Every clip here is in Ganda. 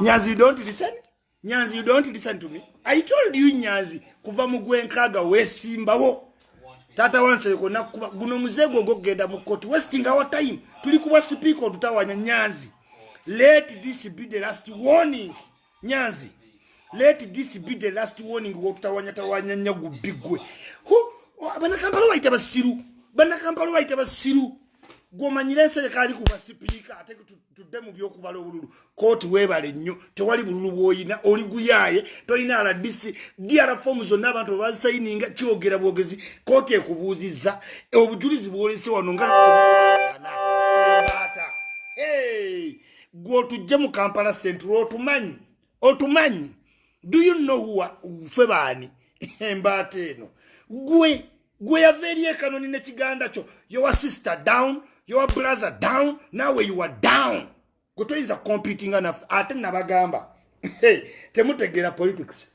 Nyanzi, you don't listen. Nyanzi, you don't listen to me. I told you, Nyanzi, kuva mu gwenkaaga weesimbawo. Taata wansereko nakuba guno muzeego ogwokugenda mu koti, wasting our time. Tuli kubwa sipiika, otutawanya. Nyanzi, let this be the last warning. Nyanzi, let this be the last warning. Wotutawanya tawanya nnyo gubbi gwe. Bannakampala bayita basiru, Bannakampala bayita basiru. Gwomanyire Nsereko ali kubwa sipiika, ate tudde mu byokubala obululu. Kooti weebale nnyo, tewali bululu bw'oyina, oli guyaaye, tolina RDC, DR form zonna abantu bebazisayininga. Kyogera bwogezi, kooti ekubuuzizza obujulizi bwolese wano nga tebukwatagana. Embaata gwe otujje mu Kampala Central, otumanyi, otumanyi? Do you know who ffe baani? Embaata eno gwe gwe yava eri ekanoni nekiganda kyo. Your sister down, your brother down, naawe you are down. Gwe toyinza competinga naffe. Ate nabagamba temutegeera politics.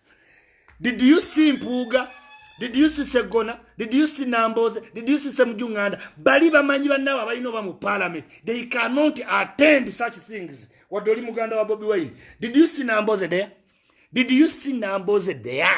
Did you see Mpuuga? Did you see Segona? Did you see Namboze? Did you see Semujunganda? Bali bamanyi bannaabo abalina oba mu parliament, they cannot attend such things. Wadde oli muganda wa Bobi Wine. Did you see Namboze there? Did you see Namboze there?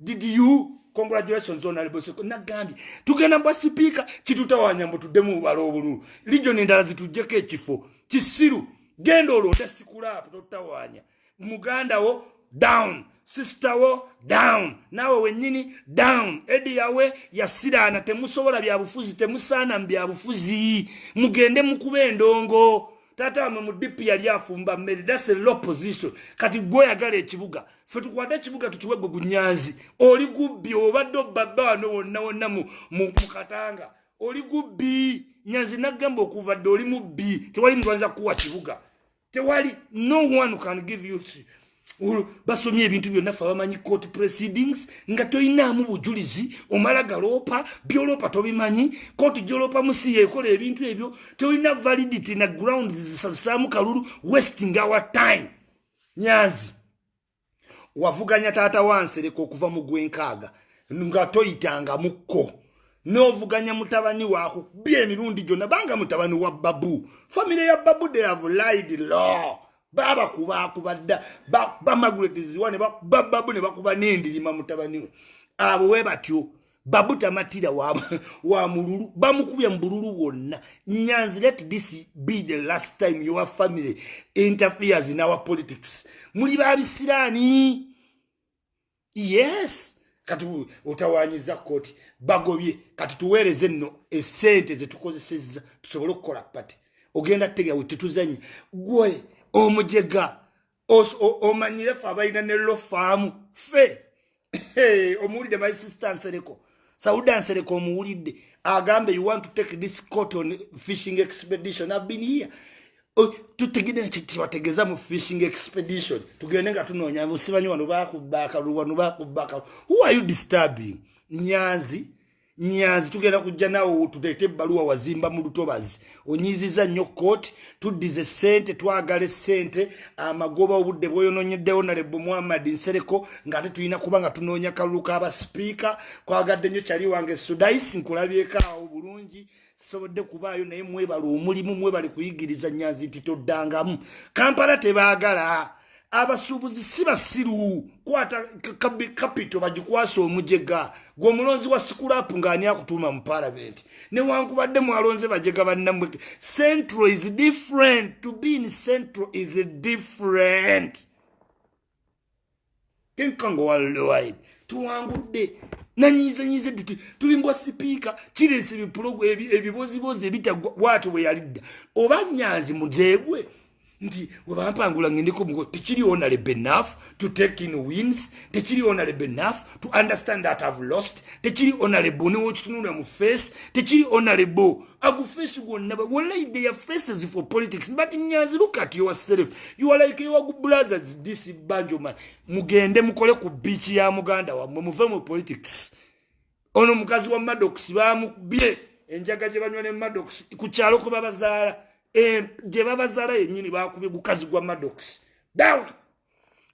Did you? Congratulations, honorable Seko. Nagambye tugenda mbwa sipiika kitutawanya mbu tuddemu bala obululu, region endala zituggyeko ekifo. Kisiru, genda olonde scrap, totawanya. Muganda wo down, sister wo down, naawe wennyini down. Edi yawe yasiraana. Temusobola byabufuzi, temusaana mu byabufuzi. Mugende mukuba endongo. Taata wamwe mu DP yali afumba mmere. That's a low position. Kati gweoyagala ekibuga, fe tukwate ekibuga tukiwe gwe. Gunyanzi, oli gubbi, obadde obbabba wano wonna wonna mu Katanga. Oli gubbi, Nyanzi. Nagamba okuva dde oli mubbi. Tewali muntu ayinza kukuwa kibuga, tewali. No one can give you. Basomye ebintu byonna, fe abamanyi court proceedings, nga toyinaamu bujulizi, omala galoopa byoloopa, tobimanyi. Kooti gyoloopa musi yekola ebintu ebyo, tolina validity na grounds zisazisaamu kalulu. Wasting our time. Nyanzi, wavuganya taata wansereka okuva mu gwenkaaga nga toyitangamukko, n'ovuganya mutabani waakubya emirundi gyonna, banga mutabani wa Babu. Famire ya Babu, they have lied law. Babakubakuba dda bamaguletiziwa ne bababu ne bakuba n'endirima mutabani we. Abo we batyo. Babu tamatira wa mululu, bamukubya mu bululu bwonna. Nyanzi, let this be the last time your family interferes in our politics. Muli babisiraani. Yes, kati otawanyiza kooti, bagobye. Kati tuweereze nno esente zetukozesezza tusobole okukola party. Ogenda tegawe, tetuzanya. Gwe omujega omanyire fe abalina ne law firm fe. Omuwulidde my sister Nsereko, Sauda Nsereko, omuwulidde agambe, "You want to take this court on fishing expedition." I've been here. Tutegedde kibategeeza mu fishing expedition. Tugende nga tunoonya busibanyi wano bakubba akalulu, wano bakubba akalulu. Who are you disturbing, Nyanzi? Nyanzi, tugenda kujja naawe tuleete ebbaluwa. Wazimba mu lutobazi, onyiiziza nnyo kooti. Tuddize essente, twagala essente, amagoba, obudde bw'oyonoonyeddewo nalebo Muhammad Nsereko, ng'ate tulina kuba nga tunoonya kalulu k'abasipiika. Kwagadde nnyo kyali wange Sudaisi, nkulabyeko awo bulungi. Sobodde kubaayo, naye mwebale omulimu, mwebale kuyigiriza Nyanzi nti toddangamu. Kampala tebaagala abasuubuzi, si basiru. Kwata capital bagikwasa omujega gwe omulonzi wa scrap ng'ani akutuuma mu palamenti, newankubadde mwalonze bajega bannammwe. Central is different. To be in Central is different. Kenkango worldwide tuwangudde. Nanyiizenyiize ddi? Tulimbwa sipiika kireese ebipulogo ebibozibozi ebitagwa. Bwatyo bwe yalidda oba Nyanzi muzeegwe nti webampangula ngendeko mugo. Tekiri honorable enough to take in wins, tekiri honorable enough to understand that I've lost, tekiri honorable newokitunulira mu face, tekiri honorable agu face gwonna. Wallahi, they are faces for politics, but Nyanzi, look at yourself. You are like your brothers, this banjo man. Mugende mukole ku beach ya muganda wammwe, muve mu politics. Ono mukazi wa Maddox bamukubye enjaga gye banywa ne Maddox ku kyalo kwe babazaala, gye babazaala yennyini bakubye gukazi gwa Maddox down.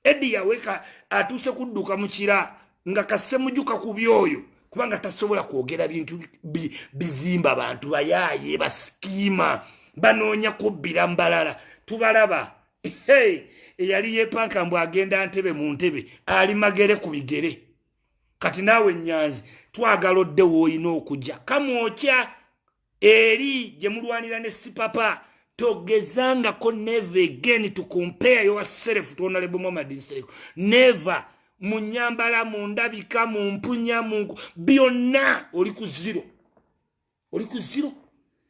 Edi yaweka atuuse kudduka mu kira nga kasemujuka ku byoyo, kubanga tasobola kwogera bintu bizimba. Bantu bayaaye basikiima, banoonya kubbira mbalala. Tubalaba. Hey, eyali yepanka mbu agenda ntebe mu ntebe, ali magere ku bigere. Kati naawe Nyanzi, twagala odde w'olina okujja. Kamwokya eri gye mulwanira ne Sipapa. Togezangako, never again to compare yourself to Honorable Muhammad Nsereko, never. Mu nyambala, mu ndabika, mu mpunya, mu byonna, oli ku zero, oli ku zero.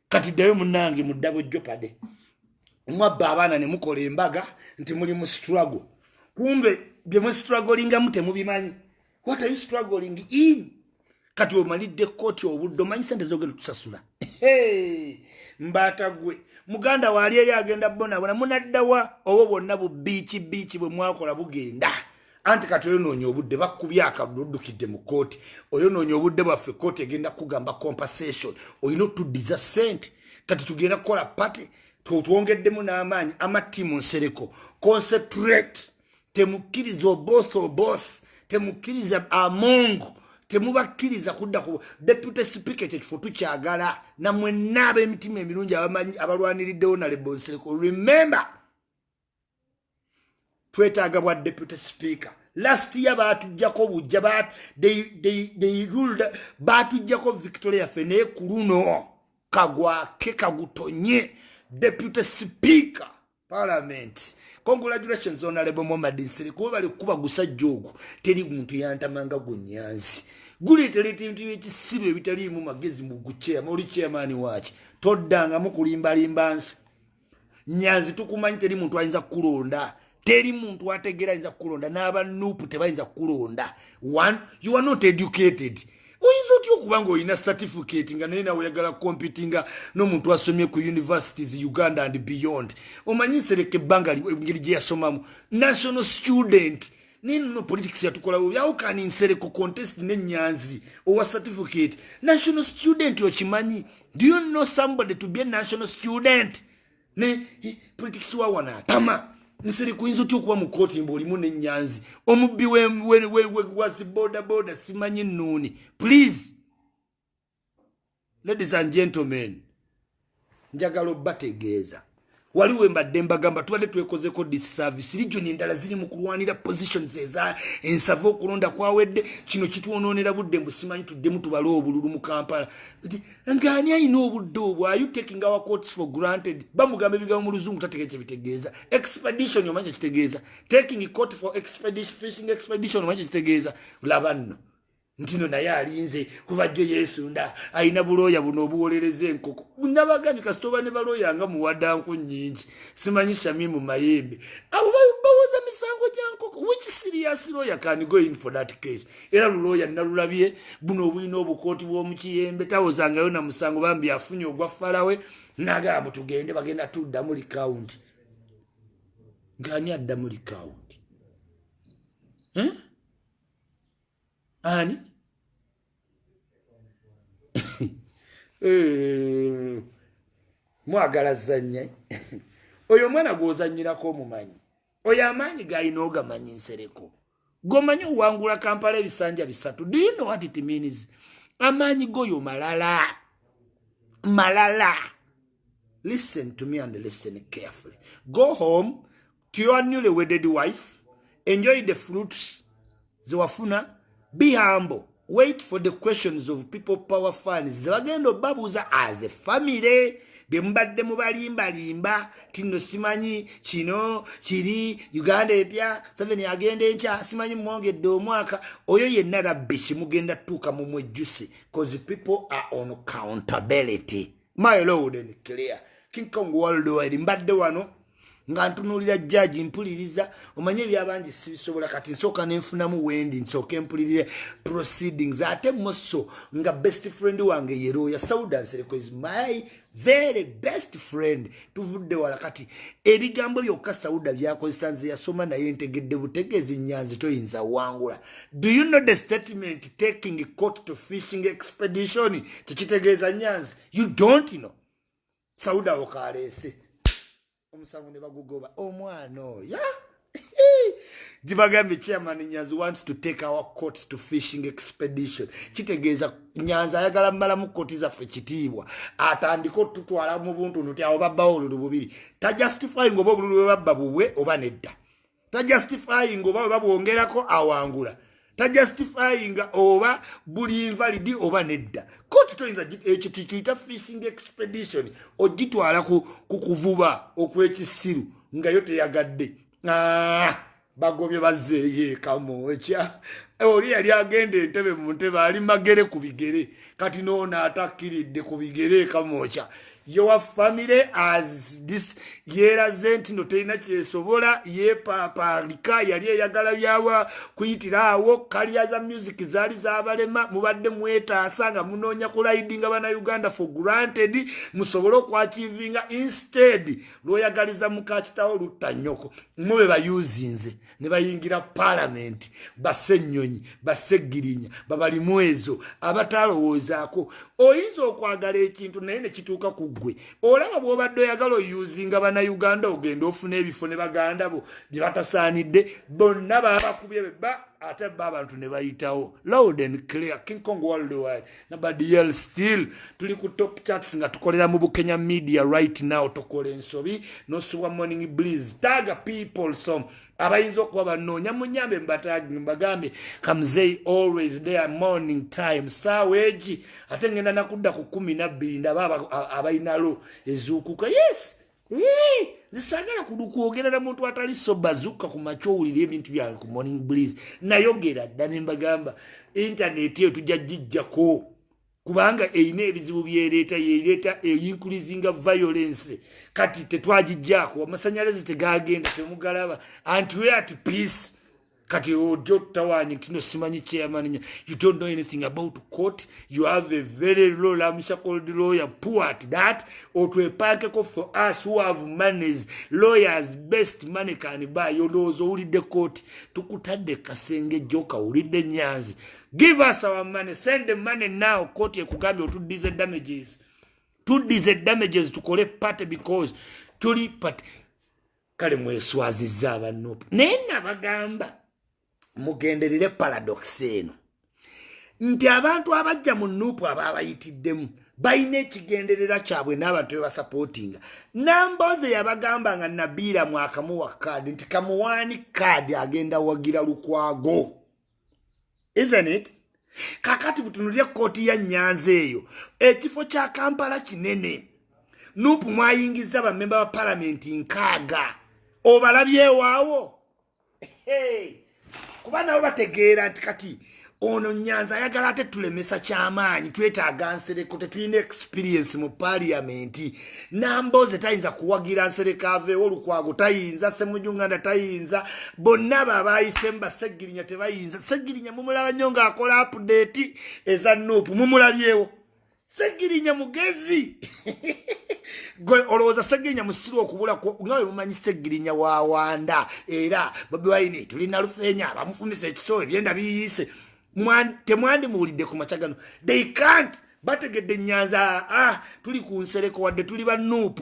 Kati ddayo munnange mu ddabo jopade. Mwabba abaana ne mukola embaga nti muli mu struggle, kumbe bye mustrugglingamu temubimanyi. What are you struggling in? Kati omalidde kooti obudde, omanyi sente zogenda tusasula. Mbaata gwe, muganda waali eri agenda bonabona. Munaddawa? Obwo bwonna bubiiki biiki bwe mwakola bugenda. Anti kati oyonoonya obudde, bakubye akalulu, oddukidde mu kooti, oyonoonya obudde bwaffe. Kooti egenda kugamba compensation, olina otuddiza sente. Kati tugenda kukola party, twongeddemu n'amaanyi. Amatiimu Nsereko, concentrate. Temukkiriza Oboth Oboth, temukkiriza Among, temubakkiriza kudda ku deputy speaker. Ekyo kifo tukyagala. Namwenna ab'emitima emirungi abamanyi abalwaniriddewo Honorable Nsereko, remember, twetaaga bwa deputy speaker. Last year baatuggyako bujja, they ruled, baatuggyako victoria yaffe, naye ku luno kagwake kagutonye. Deputy speaker, parliament. Congratulations, Honorable Muhammad Nsereko, bali kuba gusajja ogwo. Teri muntu yantamanga gunyanzi guleetera ebintu byekisiru ebitaliimu magezi. Mugukyama oli chairman waki? Toddangamu kulimbalimba nsi. Nyanzi, tukumanyi. Teri muntu ayinza kukulonda, teri muntu ategeera ayinza kukulonda. N'abanuupu tebayinza kukulonda. One, you are not educated. Oyinza otya okuba nga olina certificate nga naye nawe oyagala competinga n'omuntu asomye ku universities Uganda and beyond? Omanyi Nsereka ebbanga engeri gye yasomamu, national student, naye nno politics yatukola bubi. How can Nsereko contest nenyanzi owa certificate, national student? Okimanyi? Do you know somebody to be a national student? Ne politics wa wano atama. Nsereko, oyinza otya okuba mu kooti mbu olimu nenyanzi omubbi wa boda boda, simanyi nnuuni? Please, ladies and gentlemen, njagala obbategeeza, waliwo mbadde mbagamba tubadde twekozeko disservice. Region endala ziri mu kulwanira positions eza ensava. Okulonda kwawedde, kino kitwonoonera budde. Mbu simanyi tuddemu tubale obululu mu Kampala. Ngaani alina obudde obwo? Are you taking our courts for granted? Bamugamba ebigambo mu Luzungu tategeera kyebitegeeza. Expedition, omanyi kyekitegeeza? Taking court for expedition, fishing expedition, omanyi kyekitegeeza? Laba nno ntino naye alinze kuva jjo yeesunda, alina bulooya buno obuwolereza enkoko. Nabagambye, kasita oba ne balooya nga muwaddanku nnyingi, simanyi Shamimu Mayembe, abo bawoza misango gya nkoko. Which serious lawyer can go in for that case? Era lulooya nalulabye buno obulina obukooti bw'omukiyembe, tawozangayo na musango. Bambi afunye ogwa falawe, nagamba tugende, bagenda tuddamu recount. Ngaani addamu recount? Eh? Ani? Mwagala zanya oyo omwana gwozanyirako, omumanyi oyo amaanyi galina, ogamanyi. Nsereko, gomanyi owangula Kampala ebisanja 3. Do you know what it means? Amaanyi goyo malala malala. Listen to me and listen carefully. Go home to your newly wedded wife, enjoy the fruits zewafuna, be humble, wait for the questions of People Power fans zebagenda obabuuza as a family. Bye mubadde mubalimbalimba ti nno simanyi kino kiri Uganda epya, Seven agenda enkya, simanyi mwongedde omwaka, oyo yenna rubbish. Mugenda tuuka mu mwejjuse, cause people are on accountability. My lord and clear, King Kong Worldwide. Mbadde wano nga ntunuulira jaji, mpuliriza. Omanye ebyabangi sibisobola. Kati nsooka nenfunamu wendi nsooke mpulirire proceedings. Ate moso nga best friend wange yeroya Sauda Nsereko is my very best friend, tuvudde wala. Kati ebigambo byokka Sauda byakozesa, nze yasoma naye ntegedde butegeezi. Nyanzi, toyinza wangula. Do you know the statement "taking court to fishing expedition" kyekitegeeza? Nyanzi, you don't know. Sauda okaleese omusango ne bagugoba. Omwana oyo Gibagambye Chairman Nyanzi wants to take our courts to fishing expedition. Kitegeeza Nyanzi ayagala mmalamu kooti zaffe kitiibwa, atandike otutwala mu buntu nti awo babbawo obululu bubiri. Tajustifying oba obululu bwe babba bubwe oba nedda, tajustifying oba bwe babwongerako awangula, tajustifying oba buli invalid oba nedda. Kooti toyinza, ekyo tukiyita fishing expedition, ogitwala ku kuvuba okw'ekisiru nga yo teyagadde. Ah, bagobye bazzeeyo ekamwokya. Oli yali agenda entebe mu ntebe, ali magere ku bigere, kati noono atakkiridde ku bigere ekamwokya. Your family as this yeeraze nti no terina kyesobola, yeepaapaalika. Yali eyagala byawa kuyitira awo kalya za music zaali zabalema. Mubadde mwetaasa nga munoonya kuridinga Bannayuganda for granted musobole okwachievinga. Instead lwoyagaliza mukakitawo lutta nnyoko. Mube bayuzinze ne bayingira Paalamenti, Bassennyonyi, Bassegirinya, babalimu ezo abatalowoozaako. Oyinza okwagala ekintu naye ne kituuka ku ggwe. Olaba bw'obadde oyagala oyuzinga Bannayuganda ogenda ofuna ebifo ne baganda bo bye batasaanidde, bonna baabakubye beba ate ba abantu ne bayitawo. Loud and clear, King Kong worldwide, nobody else. Still tuli ku top charts nga tukolera mu Bukenya Media right now. Tokola ensobi nosubwa Morning Breeze. Taga people some abayinza okuba banoonya, munyambe mbagambe kamzei always there morning time, saawa egi. Ate ngenda nakudda ku 12 ndaba abayinalo ezuukuka. Yes, zisagala kwogera na muntu atali sober. Zuukuka ku makya owulira ebintu byange ku Morning Breeze. Nayogera dda ne mbagamba intaneti eyo tujja gijjako kubanga erina ebizibu byereeta, yereeta eincreasinga violence. Kati tetwagijjaako, amasanyalaze tegagenda, temugalaba anti we at peace. Kati ojja otutawanye nti no simanyi chairman, you don't know anything about court. You have a very low ramshackled lawyer, poor at that. Otwepankeko for us who have monies, lawyers best money can buy. Olowooza owulidde court? Tukutadde kasenge joka owulidde. Nyanzi, give us our money, send the money now. Court ekugambye otuddize damages, tuddize damages, tukole party because tuli party. Kale mweswazizza abanupu, naye nabagamba mugenderere paradox eno nti abantu abajja mu NUP aba abayitiddemu balina ekigenderera kyabwe n'abantu bebasupportinga. Namboze yabagamba nga Nabiira mwakamuwa kaadi nti kamuwaani kaadi agenda wagira Lukwago, isn't it? Kakati butunulye kooti ya Nyanza eyo, ekifo kya Kampala kinene. NUP mwayingiza bamemba ba palamenti 60, obalabyewaawo? Kuba nabo bategeera nti kati ono Nyanza ayagala ate tulemesa kyamaanyi. Twetaaga Nsereko, tetulina experience mu paliamenti. Namboze tayinza kuwagira Nsereko aveewo, Lukwago tayinza, Semujunganda tayinza, bonna abo abayisemu Baseggirinya tebayinza. Seggirinya mumulaba nnyo ng'akola update eza NUP, mumulabyewo? Segirinya mugezi. Olowooza Segirinya musiru okubula nga bwe mumanyi Segirinya wawanda? Era Bobi Wine tulina Lufenya bamufumisa ekiso, ebyenda biyiise. Temwandimuwulidde ku makya gano. They can't, bategedde Nyanza. Ah, tuli ku Nsereko wadde tuli ba NUP,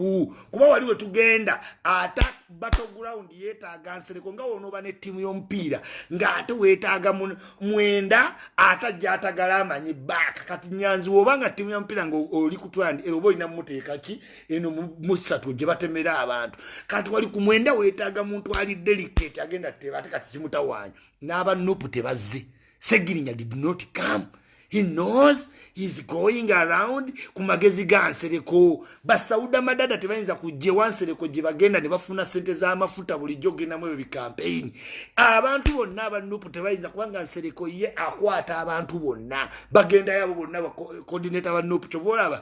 kuba wali we tugenda ata battleground yeetaaga Nsereko. Nga wonooba nettiimu y'omupiira ng'ate weetaaga mwenda ate ajja atagala amanyi baaka. Kati Nyanzi woba nga ttiimu y'omupiira nga oli kutwandi era oba olina muteeka ki eno musatu gye batemera abantu. Kati wali ku mwenda weetaaga muntu ali delicate agenda teba. Ate kati kimutawaanya n'aba NUP tebazze. Segirinya did not come. He knows he's going around ku magezi ga Nsereko. Basauda Madada tebayinza kujja ewa Nsereko gye bagenda ne bafuna sente z'amafuta bulijjo gendamu ebyo bikampeyini. Abantu bonna aba NUP tebayinza, kubanga Nsereko ye akwata abantu bonna bagendayo, abo bonna coordinator ba NUP. Kyova olaba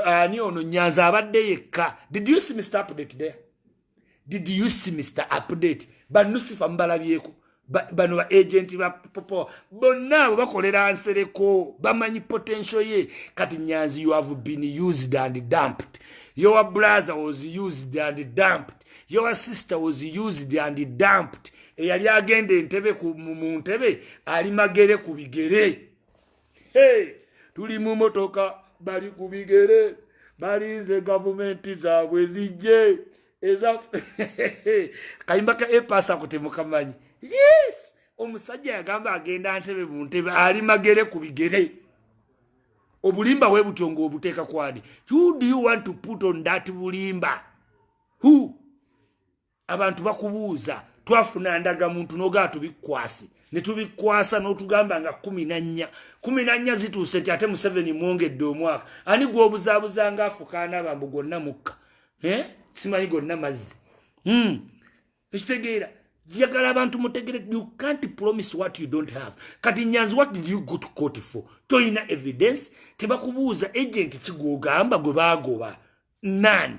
ani ono Nyanza abadde yekka. Did you see Mr Update there? Did you see Mr Update? Banusifa mubalabyeko? Bano ba agent ba popo bonna abo bakolera Nsereko, bamanyi potential ye. Kati Nyanzi, you have been used and dumped. Your brother was used and dumped, your sister was used and dumped. Eyali agenda entebe mu ntebe ali magere ku bigere. Hey, tuli mu motoka, bali ku bigere, balinze gavumenti zaabwe zijje. Eza kayimba ka epasa ako temukamanyi. Yes, omusajja yagamba agenda ntebe mu ntebe, ali magere ku bigere. Obulimba we butyo ng'obuteeka kwani? Who do you want to put on that bulimba? Who? Abantu bakubuuza, twafuna ndagamuntu nogaa tubikwase ne tubikwasa, n'otugamba nga 14, 14 zituuse nti ate Museveni mwongedde omwaka. Ani gw'obuzaabuza nga afukaana abambu gonna mukka, eh? Simanyi gonna mazzi. Ekitegeera njagala abantu mutegere, you can't promise what you don't have. Kati Nyanzi, what did you go to court for? Toyina evidence. Tebakubuuza agent kigwogamba gwe baagoba none.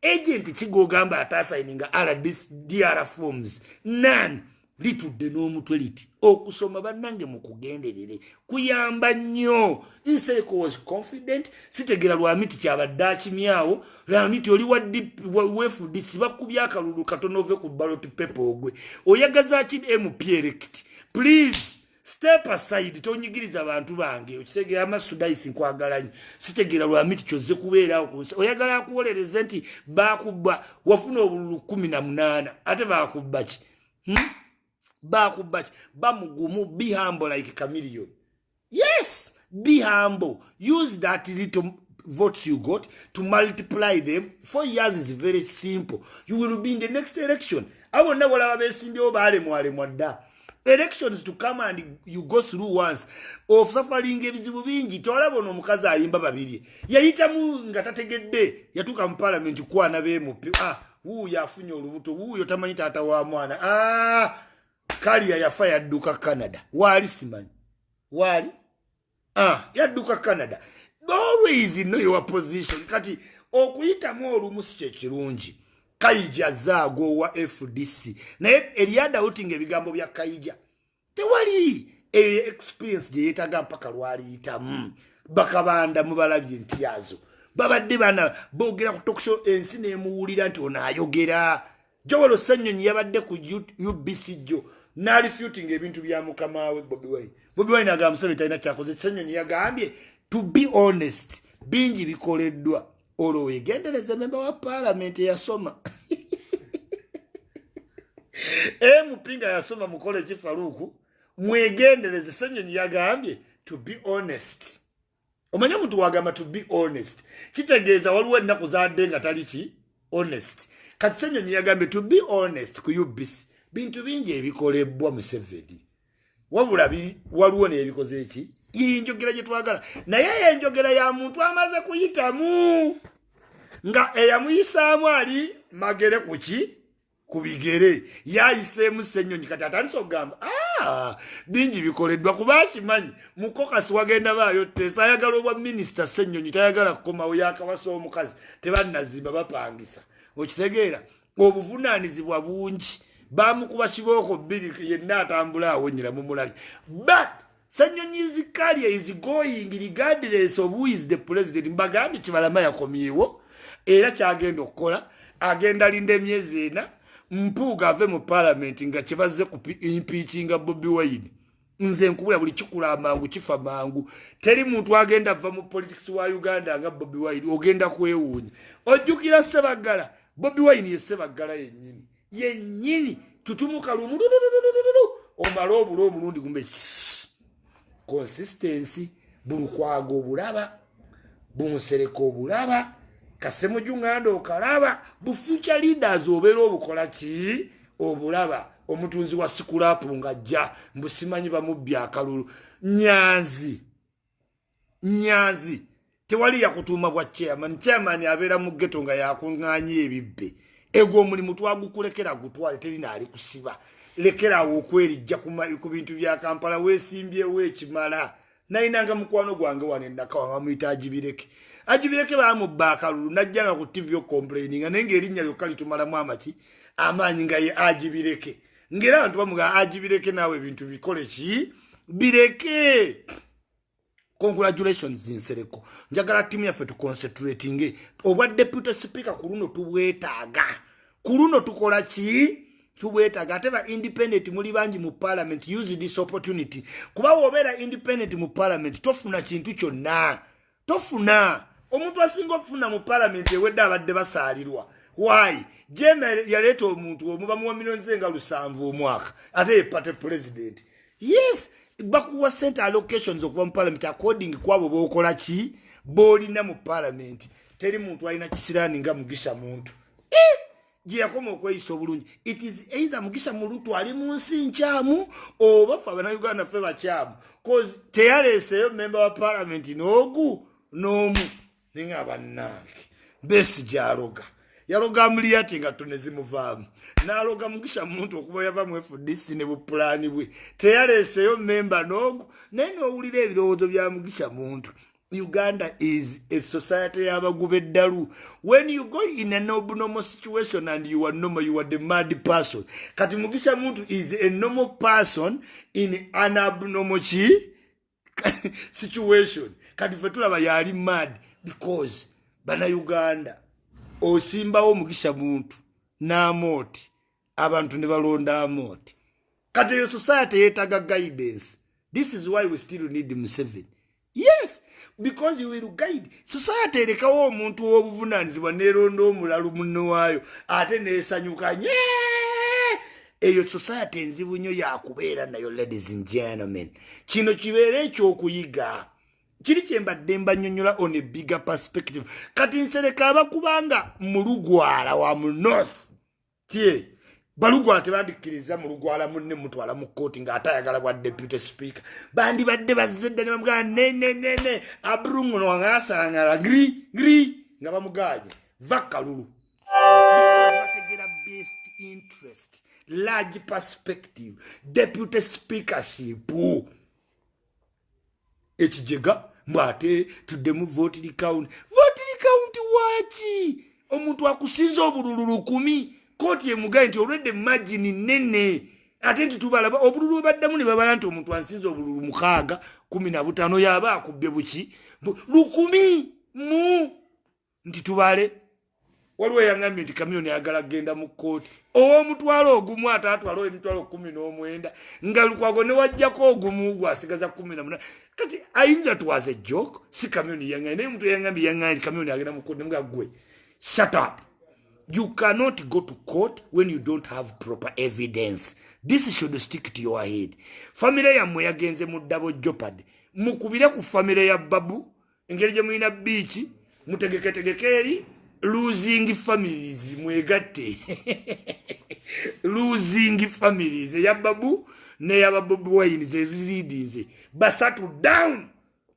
Agent kigwogamba atasayininga RDR forms none. Litudde n'omutwe liti okusoma, bannange, mukugenderere kuyamba nnyo. Nsereko was confident. Sitegera Lwamiti kyabadde akimyawo. Lwamiti oli wa FDC, bakubya akalulu katono ove ku ballot paper ogwe. Oyagaza ki MP elect? Please step aside, tonyigiriza bantu bange. Okitegeera? Amasudaisi nkwagala nnyo. Sitegeera Lwamiti kyozze kubeerawo ku nsi. Oyagala akuwolereze nti bakubba, wafuna obululu 18, ate bakubba ki? Bakubba ki? Bamugumu, be humble like chameleon. Yes, be humble. Use that little votes you got to multiply them. 4 years is very simple. You will be in the next election. Abo bonna bolaba besimbyewo balemwalemwa dda. Elections to come and you go through once osufferinga ebizibu bingi. Tolaba ono omukazi ayimba babiri yayitamu nga tategedde, yatuuka mu parliament kwana bemupi. Ah, wuuyo afunye olubuto, wuuyo tamanyi taata wa mwana. Ah, kaliya yafa yadduka Canada, waali simanyi waali. Ah, yadduka Canada. Always know your position. Kati okuyitamu olumu si kyekirungi. Kaija zaago wa FDC, naye eryadawuti nga ebigambo bya Kaija tewali eyo experience gye yeetaga mpaka lwaliyitamu. Bakabanda mubalabye nti yazo babadde bana boogera ku talk show, ensi nemuwulira nti ono ayogera. Joel Ssenyonyi yabadde ku UBC jo n'arefutinga ebintu bya mukama we Bobi Wine. Bobi Wine agamba Museveni talina kyakoze. Ssenyonyi yagambye, to be honest, bingi bikoleddwa. Olwo wegendereze memba wa paalamenti eyasoma, MP nga yasoma, mukole ki? Faruku, mwegendereze. Ssenyonyi yagambye, to be honest. Omanye omuntu wagamba to be honest kitegeeza waliwo ennaku zadde nga tali ki honest. Kati Ssenyonyi yagambye, to be honest, ku UBC bintu bingi ebikolebwa Museveni, wabula waliwo nebikoze eki. Yenjogera gye twagala, naye enjogera ya muntu amaze kuyitamu nga eyamuyisaamu ali magere kuki ku bigere yayiseemu. Ssenyonyi kati atandise okugamba, "Ah, bingi bikoleddwa," kuba akimanyi mukokasi wagenda baayo teesa. Ayagala obwa minisita. Ssenyonyi tayagala kukomawo, yakawasa omukazi, tebannazimba, bapangisa. Okitegeera? Obuvunaanizibwa bungi. Bamukuba kibooko bbiri, yenna atambula awonyera mumulabi. But Ssenyonyi's career is going regardless of who is the president. Mbagambye, Kibalama yakomyewo era kyagenda okukola, agenda linda emyezi 4 Mpuuga ave mu parliament nga kyebazze ku impeachinga Bobi Wine. Nze nkubula, buli kikula amangu kifa mangu. Teri muntu agenda va mu politics wa Uganda nga Bobi Wine. Ogenda kwewuunya. Ojjukira Sebaggala? Bobi Wine ye Sebaggala yennyini yennyini. Tutumuka lumu omale obula omulundi gumbe. Consistency, bulukwago obulaba, bunsereka obulaba, kasemujunganda okalaba, bu future leaders obeera obukola ki obulaba. Omutunzi wa scrap ng'ajja mbusimanyi bamubbya akalulu. Nyanzi, Nyanzi, tewali yakutuuma bwa chairman. Chairman abeera mu ghetto nga yakuŋŋaanya ebibbe. Egwo omulimu twagukulekera, gutwale, terina ali kusiba. Lekerawo okwerijja ku bintu bya Kampala. Weesimbyewo ekimala. Nayinanga mukwano gwange wano enakawa, bamuyita Agibireke. Agibireke bamubba akalulu, najjanga ku TV ocomplaininga, naye ngaerinnya lyokka litumalamu amaki amaanyi nga ye Agibireke, ngaera abantu bamuga Agibireke. Naawe ebintu bikole ki, bireke. Congratulations, Nsereko. Njagala tiimu yaffe tuconcentratinge. Obwa deputy speaker ku luno tubwetaaga. Ku luno tukola ki? Tubwetaaga. Ate ba independent muli bangi mu parliament, use this opportunity, kuba wobeera independent mu parliament tofuna kintu kyonna, tofuna. Omuntu asinga okufuna mu parliament ewedde abadde basaalirwa. Why? Jema yaleeta omuntu omu, bamuwa miliyoni ze nga 7 omwaka, ate ye party president. Yes, bakuwa sente allocations okuva mu parliament according kwabo bokola ki boolina mu parliament. Teri muntu alina kisiraani nga Mugisha Muntu. Eh! Gye yakoma okweyisa obulungi, it is either Mugisha Muntu ali mu nsi nkyamu oba fe Abanauganda ffe bakyamu, cause teyaleeseyo memba wa parliament n'ogu n'omu. Naye bannange, Besigye aloga, yaloga Amuriat nga tone zimuvaamu, n'aloga Mugisha Muntu okuva yava mu FDC ne bupulaani bwe, teyaleeseyo memba n'ogu. Naye n'owulira ebirowoozo bya Mugisha Muntu. Uganda is a society y'abaguba eddalu. When you go in an abnormal situation and you are normal, you are the mad person. Kati Mugisha Muntu is a normal person in an abnormal ki situation. Kati fe tulaba yali mad because Bannayuganda osimbawo Mugisha Muntu n'Amooti, abantu ne balonda Amooti. Kati eyo society yeetaga guidance. This is why we still need Museveni. Yes, because you will guide society. Erekawo omuntu ow'obuvunaanyizibwa neeronda omulalu munne waayo, ate neesanyuka nye. Eyo society enzibu nnyo yakubeera nayo. Ladies and gentlemen, kino kibeere ekyokuyiga kiri kyembadde mbanyonyola on a bigger perspective. Kati Nsereka abakubanga mulugwala wa mu north tye balugwala tebandikkiriza mulugwala munne mutwala mu kooti ng'ate ayagala bwa deputy speaker. Bandibadde bazze dda ne bamugamba nenenene abrunguno wangasangala gri gri nga bamuganye va kalulu, because bategera best interest, large perspective, deputy speakership. Ekijega mbw ate tuddemu vote recount. Vote recount waaki? Omuntu akusinza obululu 1000, kooti emugaye nti olwedde margin nene, ate nti tubalaba obululu bwe baddamu ne babala nti omuntu ansinza obululu 6, 15, yaba akubbye buki 1000 mu nti tubale. Waliwo eyaŋambye nti Kamiyoni ayagala kgenda mu kkooti ow'omutwalo 1, ate atwala emitwalo 19, nga Lukwago ne wajjako ogumu gwasigaza 18. Kati ayinza twaza ejoke, si Kamiyoni yaŋambye, naye omuntu yaŋambye, yaŋambye nti Kamiyoni agenda mu kkooti. Nemuga gwe, shut up. You cannot go to court when you don't have proper evidence. This should stick to your head. Famire yammwe yagenze mu double jeopardy. Mukubire ku famire ya Babu engeri gye mulina biiki, mutegeketegeke eri losing families, mwegatte losing families eya Babu neyaba Bobi Wine zezizidinze basatu down.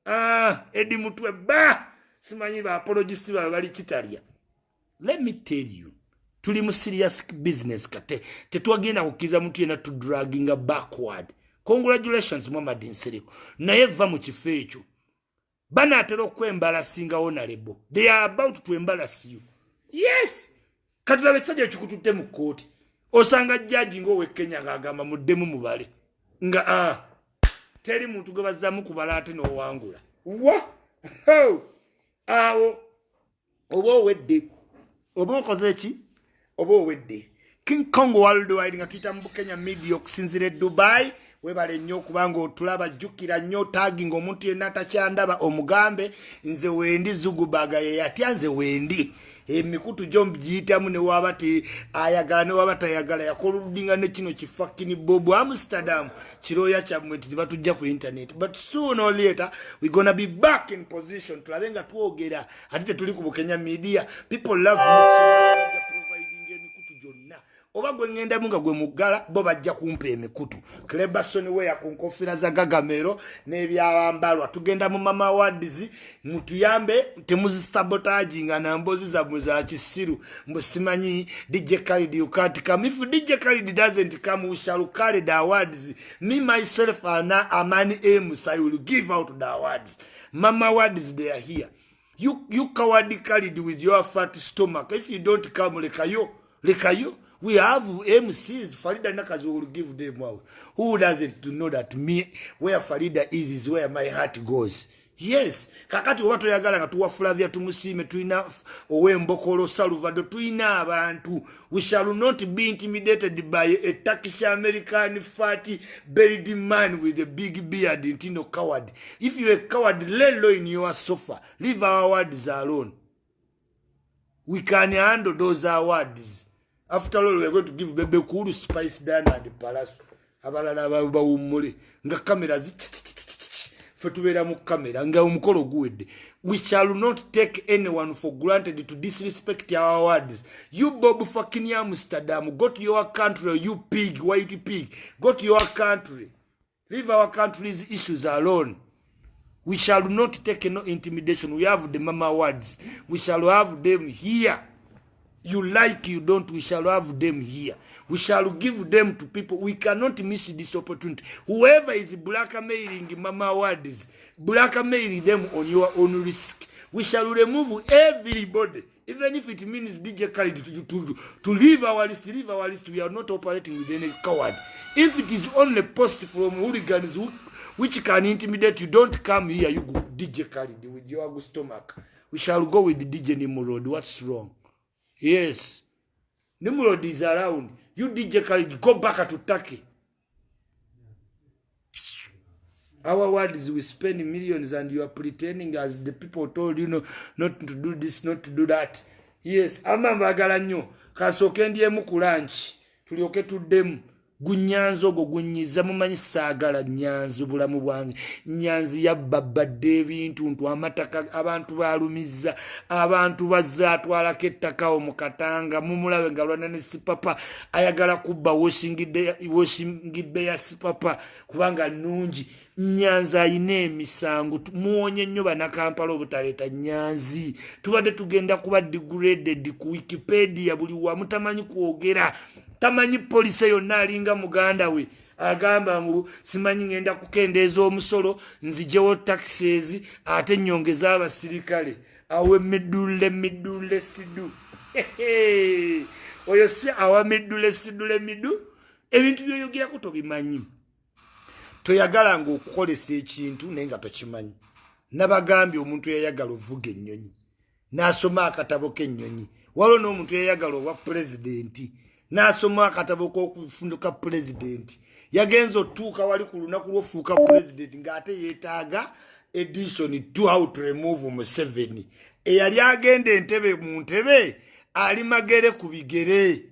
Ah, Edi Mutwe ba simanyi ba apologist babe bali kitalya. Let me tell you, tuli mu serious business. Kate tetwagenda kukkiriza muntu yenna tudraginga backward. Congratulations, Muhammad Nsereko, naye va mu kifo ekyo. Banaatera okwembalasinga honorable. They are about to embarrass you. Yes, katulabe ekisajja ekikututte mu kkooti. Osanga jaji ngaowekenya ng'agamba muddemu mubale, nga ah, teri muntu gwe bazzaamu kubala ate n'owangula wa. Awo oba owedde, oba okoze ki, oba owedde. King Kong Worldwide, nga tuyita mu Bukenya Media okusinziira e Dubai. Webale nnyo okubanga otulaba. Jjukira nnyo tagging omuntu yenna atakyandaba, omugambe nze wendi. Zugubaga yeyatya, nze wendi. Emikutu gyo giyitamu newaba ti ayagala newaba tayagala. Yakoludinga ne kino kifucking Bob Amsterdam kirooya kyammwe nti tebatujja ku internet, but soon or later we gonna be back in position. Tulabe nga twogera, ate tetuli ku Bukenya Media. People love me so much, bajja providing emikutu gyonna oba gwe ŋŋendamu nga gwe muggala, bo bajja kumpa emikutu. Cleberson weya ku nkofiira za Gagamero n'ebyawambalwa. Tugenda mu Mama Awards, mutuyambe, temuzisabotaginga na mbozi zammwe za kisiru mbu simanyi DJ Khalid, you can't come. If DJ Khalid doesn't come, we shall carry the awards. Me myself ana amani ms, I will give out the awards. Mama Awards, they are here. You coward Khalid with your fat stomach, if you don't come, lekayo, lekayo. We have MCs. Farida Nakazi will give them out. Who doesn't know that me, where Farida is where my heart goes? Yes, kakati oba toyagala nga tuwa Flavia Tumusiime, tulina ow'Embokolo Salvado, tulina abantu. We shall not be intimidated by a Turkish American fat buried man with a big beard. Nti no, coward. If you a coward, lay low in your sofa. Leave our words alone. We can handle those awards. After all, we are going to give Bebe Cool, Spice Diana and Pallaso. Abalala bawummule nga kamera fe tubeera mu kamera nga omukolo guwedde. We shall not take anyone for granted to disrespect our awards. You Bob fucking Amsterdam, go to your country. You pig, white pig, go to your country. Leave our country's issues alone. We shall not take no intimidation. We have the Mama Awards. We shall have them here. You like, you don't, we shall have them here. We shall give them to people. We cannot miss this opportunity. Whoever is blackmailing Mama Awards, blackmailing them on your own risk. We shall remove everybody, even if it means DJ Khaled to leave our list, leave our list. We are not operating with any coward. If it is only post from hooligans which can intimidate you, don't come here, you go DJ Khaled with your stomach. We shall go with DJ Nimrod. What's wrong? Yes. Nimrod is around. You DJ Khaled, go back to Turkey. Our words, we spend millions and you are pretending as the people told you no, not to do this, not to do that. Yes, ama mbagala nnyo. Kasooke ndyemu ku lunch. Tulyoke tuddemu. Gunyanzi ogwo gunyiza, mumanyi saagala Nyanzi bulamu bwange. Nyanzi yabbabadde ebintu ntu amataka, abantu balumizza, abantu bazze atwalako ettakawo mu Katanga. Mumulabe nga lwana ne Sipapa, ayagala kubba washingidde ya Sipapa kubanga nnungi. Nyanzi ayina emisango. Muwonye nnyo Bannakampala obutaleeta Nyanzi. Tubadde tugenda kuba degraded ku Wikipedia buli wamu. Tamanyi kwogera, tamanyi policy yonna, alinga muganda we agamba ngu simanyi ngenda kukendeeza omusolo, nzijewo taxes, ate nyongeza abasirikale. Awe middule middule sidu, oyo si awa middule sidule midu. Ebintu byoyogerako tobimanyi. Toyagalanga okukolesa ekintu naye nga tokimanyi. Nabagambye, omuntu yayagala ovuga ennyonyi n'asoma akatabo k'ennyonyi. Waliwo n'omuntu yayagala obwa pulezidenti n'asoma akatabo k'okufunduka pulezidenti. Yagenza otuuka wali ku lunaku lw'ofuuka pulezidenti ng'ate yeetaaga edition to how to remove Museveni. Eyali agenda entebe mu ntebe ali magere ku bigere.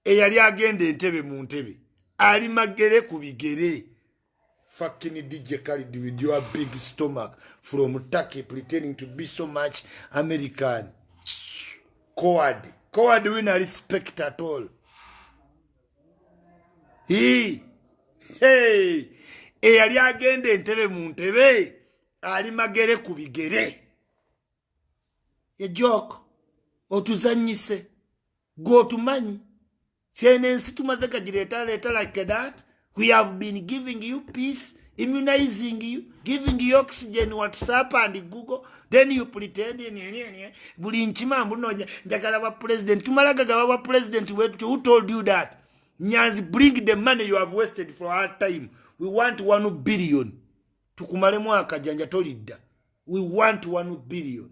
Eyali agenda entebe mu ntebe ali magere ku bigere. Fucking DJ Khaled with your big stomach from Turkey, pretending to be so much American. Coward. Coward, we not respect at all. He, hey, eyali agenda entebe mu ntebe ali magere ku bigere. Ejok otuzanyise, gwe otumanyi kyene ensi tumaze gagireeta leeta like that. We have been giving you peace, immunizing you, giving you oxygen, WhatsApp and Google. Then you pretend buli nkima mbunonya njagala bwa president. Tumala gagaba bwa president wetu. Who told you that? Nyanzi, bring the money you have wasted for our time. We want 1 billion. Tukumalemu akajanja, tolidda. We want 1 billion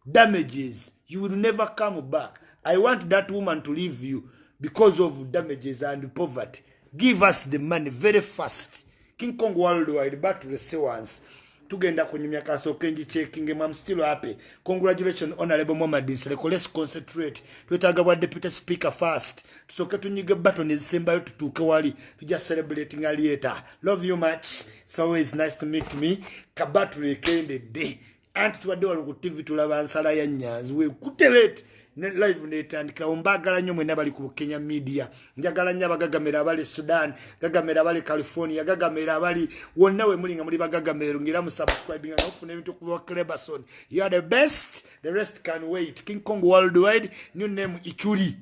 damages. You will never come back. I want that woman to leave you because of damages and poverty. Give us the money very fast. King Kong Worldwide batulese wansi, tugenda kunyumya. Kasooke ngicheckinge. I'm still happy. Congratulations, Honorable Muhammad Nsereko. Let's concentrate. Twetaaga bwa deputy speaker first. Tusooke tunyige button ezisembayo, tutuuke wali tujja celebrating later. Love you much. It's always nice to meet me. Kabatule ekendedde, anti tubadde wano ku TV tulaba nsala ya Nyanzi wekutebet ne live netandikawo. Mbagala nnyo mwena bali ku Kenya Media. Njagala nnyo abagagamera abali Sudan, gagamera abali California, gagamera abali wonna we muli nga muli bagagamero, ngera mu subscribing nga mufuna ebintu okuva Cleberson. You are the best, the rest can wait. King Kong Worldwide, new name Ichuli.